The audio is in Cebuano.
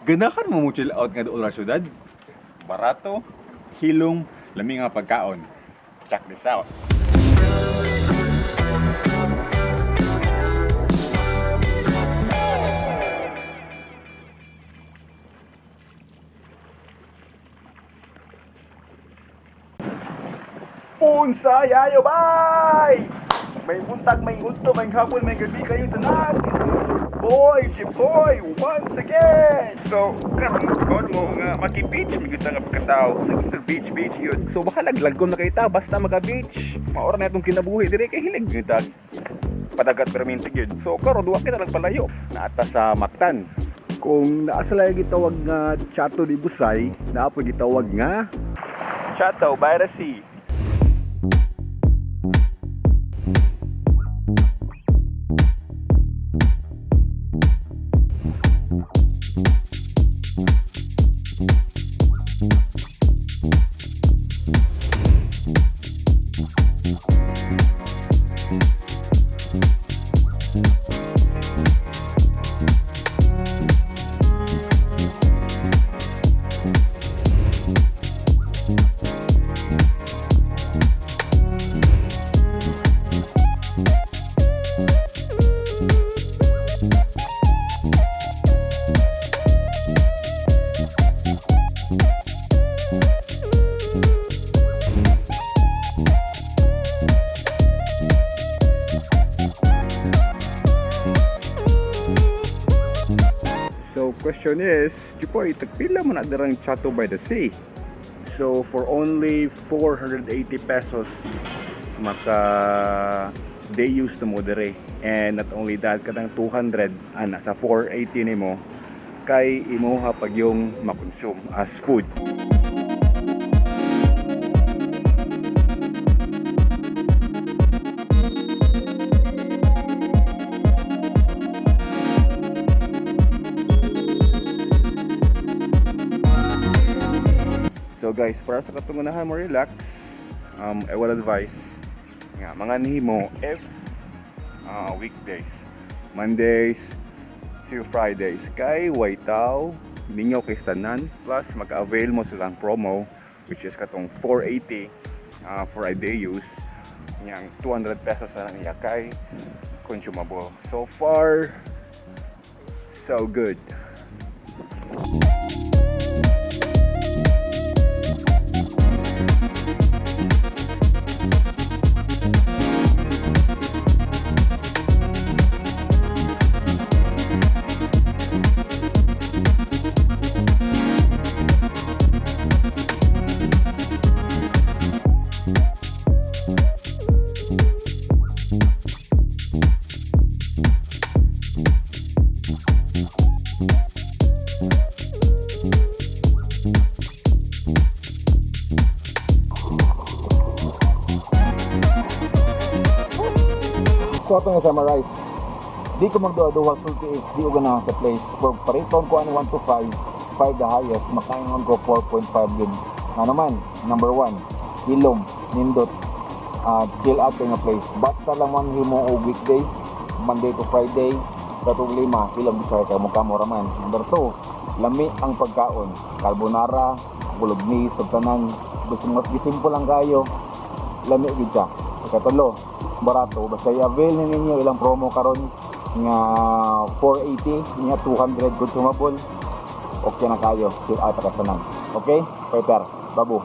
Ganahan mo mo chill out nga dool ra syudad? Barato, hilom, lami nga pagkaon. Check this out. Unsa yayo bay! May buntag, may udto, may hapon, may gabi kayo tanan. This is your boy, Jipoy, once again. So, karon karon mo nga maki-beach mi gyud ta nga pagkatao. Sa so, beach beach yun. So bahalag lagom na kay ta basta maka-beach. Maora na itong kinabuhi dire kay hilig gyud ta. Padagat perminti gyud. So karon duwa kita nagpalayo. Naata sa Mactan. Kung naa sa layo gitawag nga Chato di Busay, naa po gitawag nga Chateau by the Sea. So question is, Jipoy, tagpila mo na dirang Chato by the Sea? So for only 480 pesos maka day use na mo dire. And not only that, katang 200 ana sa 480 nimo kay imuha pag yung makonsume as food. So guys, para sa katungunahan mo relax, I will advise nga mga nihimo if weekdays, Mondays to Fridays kay way tao mingaw kay tanan, plus maka-avail mo silang promo which is katong 480 for a day use yang 200 pesos na lang iya kay consumable. So far so good. So ato nga summarize. Di ko magduha-duha sulti if di ko ganahan sa place. For pariton ko ani 1 to 5, 5 the highest, makaingon ko 4.5 yun. Ano man, number 1, hilom, nindot, chill out nga place. Basta lang man himo og weekdays, Monday to Friday, katong lima, hilom bisa kay mukha mo raman. Number 2, lami ang pagkaon. Carbonara, bolognese, ug tanan. Gusto mas gisimple lang kayo, lami gyud siya. Ikatulo, barato. Basta i-avail na ninyo ilang promo karon nga 480 niya 200 consumable. Okay na kayo. Chill out ka tanan. Okay? Peter, babu.